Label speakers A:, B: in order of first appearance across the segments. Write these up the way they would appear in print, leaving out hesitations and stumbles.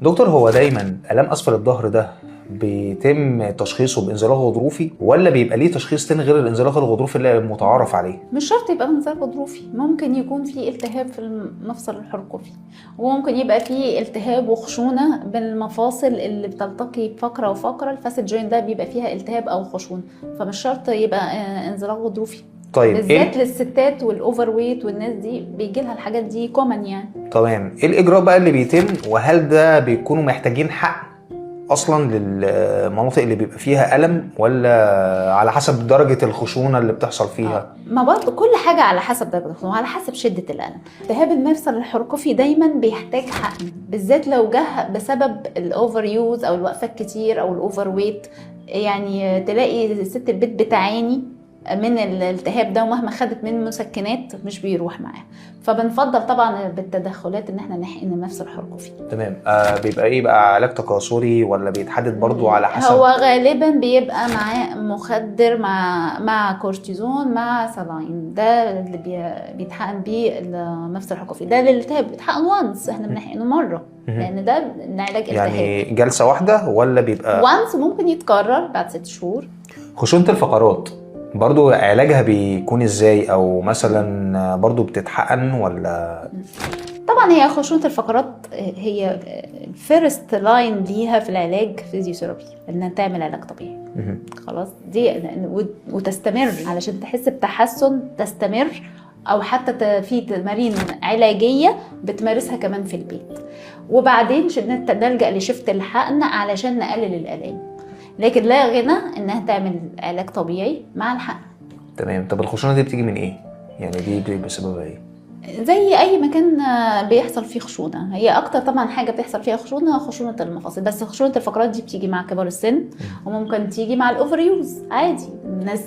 A: دكتور، هو دايما الام اسفل الظهر ده بيتم تشخيصه بانزلاق غضروفي، ولا بيبقى ليه تشخيص تاني غير الانزلاق الغضروفي اللي متعارف عليه؟
B: مش شرط يبقى انزلاق غضروفي، ممكن يكون في التهاب في المفصل الحرقفي، وممكن يبقى في التهاب وخشونه بالمفاصل اللي بتلتقي بفقره وفقره، ال facet joint ده بيبقى فيها التهاب او خشونه، فمش شرط يبقى انزلاق غضروفي.
A: طيب
B: بالذات
A: ايه
B: للستات وال overweight والناس دي بيجي لها الحاجات دي common يعني.
A: تمام. ايه الاجراء بقى اللي بيتم، وهل ده بيكونوا محتاجين حقن اصلا للمناطق اللي بيبقى فيها الم، ولا على حسب درجه الخشونه اللي بتحصل فيها؟
B: ما برضه كل حاجة على حسب درجه الخشونه وعلى حسب شده الالم. التهاب المفصل الحرقفي دايما بيحتاج حقن، بالذات لو جه بسبب ال overuse او الوقفات كتير او ال overweight. يعني تلاقي ست البيت بتعاني من الالتهاب ده، ومهما خدت من مسكنات مش بيروح معاها، فبنفضل طبعا بالتدخلات ان احنا نحقن المفصل الحرقفي.
A: تمام. بيبقى ايه بقى، علاج تكاثري ولا بيتحدد برضو على حسب؟
B: هو غالبا بيبقى معاه مخدر مع كورتيزون مع saline، ده اللي بيتحقن بيه المفصل الحرقفي. ده للالتهاب بيتحقن once، احنا بنحقنه مره لان ده علاج التهاب.
A: يعني جلسه واحدة ولا بيبقى
B: once، ممكن يتكرر بعد 6 شهور.
A: خشونة الفقرات برضو علاجها بيكون ازاي، او مثلا برضو بتتحقن ولا؟
B: طبعا هي خشونة الفقرات هي ال first line ليها في العلاج physiotherapy، انها تعمل علاج طبيعي. خلاص دي وتستمر علشان تحس بتحسن، تستمر او حتى في تمارين علاجية بتمارسها كمان في البيت، وبعدين نلجا لشفت الحقن علشان نقلل الالام، لكن لا غنى انها تعمل علاج طبيعي مع الحقن.
A: تمام. طب الخشونه دي بتيجي من ايه؟ يعني دي بيبقى سببها ايه؟
B: زي اي مكان بيحصل فيه خشونه، هي اكتر طبعا حاجة بتحصل فيها خشونة خشونة المفاصل، بس خشونة الفقرات دي بتيجي مع كبار السن، وممكن تيجي مع ال overuse عادي. الناس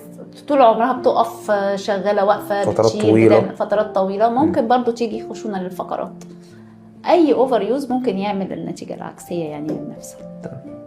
B: طول عمرها بتقف شغاله، واقفه،
A: فترات
B: بتشيل،
A: طويلة.
B: بتعمل فترات طويله، ممكن برضو تيجي خشونة للفقرات. اي overuse ممكن يعمل النتيجة العكسيه يعني للنفس.
A: تمام.